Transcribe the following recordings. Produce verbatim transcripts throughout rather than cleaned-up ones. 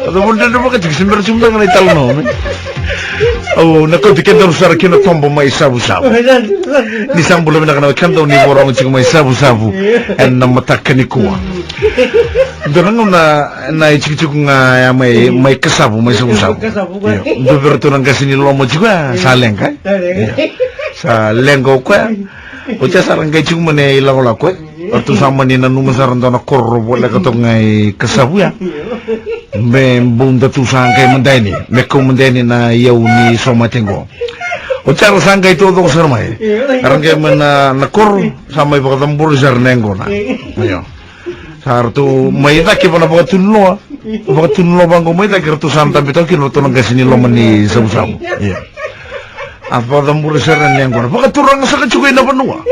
Au sa vodredre vakatiko se bera tiko mada ga na italanoa me. Au na kauti kedaru sara ki na toba mai Savusavu. Ni sa bula vinaka na wekada, ni vakarorogo tiko mai Savusavu ena mataka nikua. Dua na gauna na itikotiko ga ya mai, mai Kasavu, mai Savusavu. Io. Dua vei iratou na qase ni loma tiko ya sa leqa, e? Sa leqa. Io. Sa leqa o koya. Oti ya sa ra qai tiko mai na ilakolako, e? Ratou sa mani nanuma sara dua na koro voleka toka ga i Kasavu ya. Me bau datou sa qai mada yani, me kau mada yani na iyau ni somate qo. Oti ya ra sa qai taucoko sara mai. Ra qai mai na, na koro, sa mai vakacabori sara na yaqona. Io. Sa ratou mai cake va na vakatunuloa. Vakatunuloa vaqo mai cake, ratou sa dabe toka kina ratou na qase ni loma ni Savusavu. Io. A vakacabori sara na yaqona. Vakaturaga saka tiko ina vanua.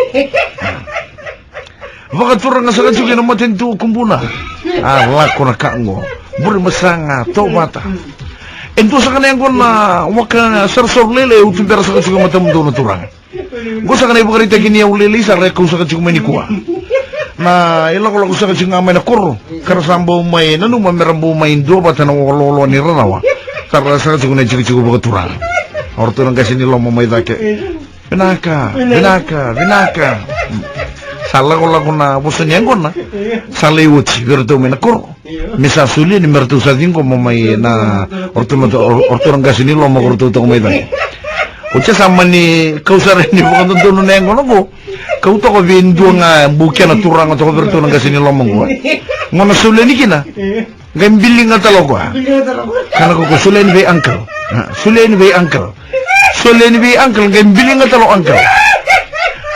Vakaturaga saka tiko ina matanitu o Kubuna. A lako na ka qo. Buri masaga, tovata. E dua saka na yaqona waka sarasaru lailai e tubera saka tiko e matamudou na turaga. Qo saka na ivakaraitaki ni yau lailai sara e kau saka tiko mai nikua. Na ilakolako saka tiko ga mai na koro. Ka ra sa bau mai nanuma me ra bau mai duavata na waloaloa ni rarawa. Sa ra saka tiko na itikotiko vakaturaga. O ratou na qase ni loma mai cake. Vinaka, vinaka, vinaka. Sa lakolako na vosa ni yaqona. Sa lai oti vei iratou mai na koro. Me sa solia ni me ratou sa ciqoma mai na, o ratou na, o ratou na qase ni loma ko ratou toka mai cake. Oti ya sa mani kau sara ni vakadodonu na yaqona qo. Kau toka vei dua ga bau kena turaga toka vei ratou na qase ni loma qo. Qo na solia ni kina. Qai biliga tale o koya. Ka na ko, ko solia ni vei uncle. A, solia ni vei uncle. Solia ni vei uncle, qai biliga tale o uncle.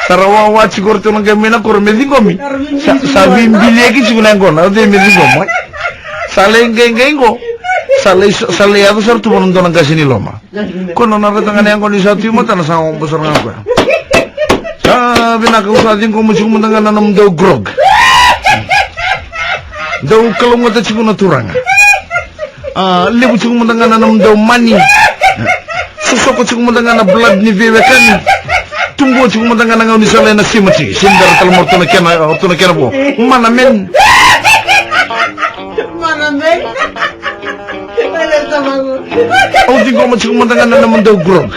Sa ra wawa tiko o ratou na qai mai na koro me ciqomi. Sa, sa veibiliaki tiko na yaqona, o cei me ciqoma? Sa lai qai qai qo. Sa lai, sa lai yaco sara tu vua na dua na qase ni loma. Ko na raica ga na yaqona ni sa tu i matana sa obo sara ga o koya. Sa vinaka, au sa ciqoma tiko mada ga na nomudou grog. Dou kalougata tiko na turaga. A, levu tiko mada ga na nomudou mani. Sosoko tiko mada ga na blood ni veiwekani. Tubu tiko mada ga na gaunisala ena simati. Sindara tale mo ratou na kena, ratou na kena vo. Mana men. Mana men. Au ciqoma tiko mada ga na nomudou grog.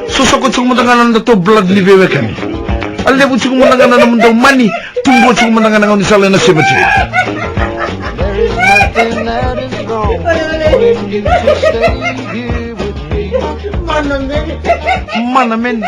Sosoko tiko mada ga na nodatou blood ni veiwekani. A levu tiko mada ga na nomudou mani. Tubu tiko mada ga na gaunisala ena simati. Mana men.